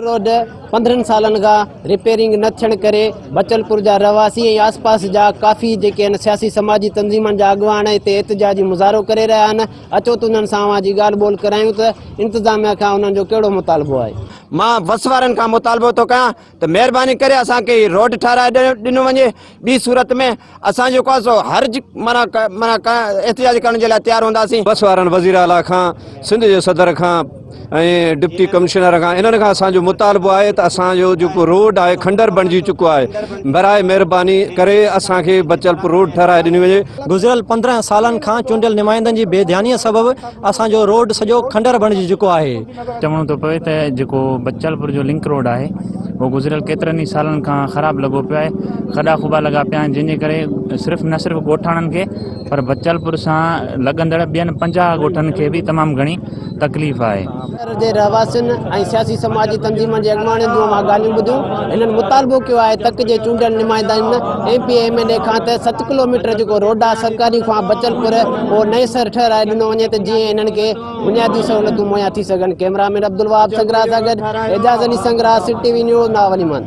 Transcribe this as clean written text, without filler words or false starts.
Road 15 سالن کان repairing نه ٿيڻ ڪري بچلپور جا رهواسي ۽ آس پاس جا ڪافي جيڪي آهن سياسي سماجي تنظيمن جا اڳواڻ هتي احتجاجي مظاهرو ڪري رهيا آهن. اچو ته انهن سان اوهان جي ڳالهه ٻولهه ڪرايون ته انتظاميا کان انهن جو ڪهڙو مطالبو آهي. مان وس وارن کان مطالبو ٿو ڪيان ته مهرباني ڪري اسان کي هي روڊ ٺهرائي ڏنو وڃي ٻي صورت ۾ اسان جيڪو آهي سو هر معنيٰ معنيٰ احتجاج ڪرڻ جي لاء تيار هونداسين. بس وارن وزير اعليٰ کان سنڌ جي صدر کان ۽ ڊپٽي ڪمشنر کان انهن کان اسان جو مطالبو آهي ته اسان جو جيڪو روڊ آهي کنڊر بڻجي چڪو آهي براء مهرباني ڪري اسان کي بچلپور روڊ ٺهرائي ڏني وڃي. گذريل 15 سالن کان چونڊيل نمائندن جي بي ڌيانيء سبب اسان جو روڊ سڄو کنڊر بڻجي چڪو آهي. چوڻو ٿو پوي ته جيڪو بچلپور جو لنڪ روڊ آهي اهو گذريل ڪيترن ئي سالن کان خراب لڳو پيو آهي کڏا کوٻا لڳا پيا آهن جنهن جي ڪري صرف نه صرف ڳوٺاڻن کي پر بچلپور سان لڳندڙ ٻين 50 ڳوٺن کي به تمام گهڻي تڪليف آهي. شهر جي رهواسين ۽ سياسي سماجي تنظيمن جي اڳواڻن جون اوهان ڳالهيون ٻڌيون. هنن مطالبو ڪيو آهي تڪ جي چونڊيل نمائندن M P A M N A کان ته 7 ڪلوميٽر جيڪو روڊ آهي سرڪاري کان بچلپور اهو نئين سر ٺهرائي ڏنو وڃي ته جيئن هنن کي بنيادي سهولتون مهيا ٿي سگهن. ڪئميرا مين عبدالوهاب سنگراهه سان گڏ Ejaz Ali Sangrah, city V news, Navali Mand.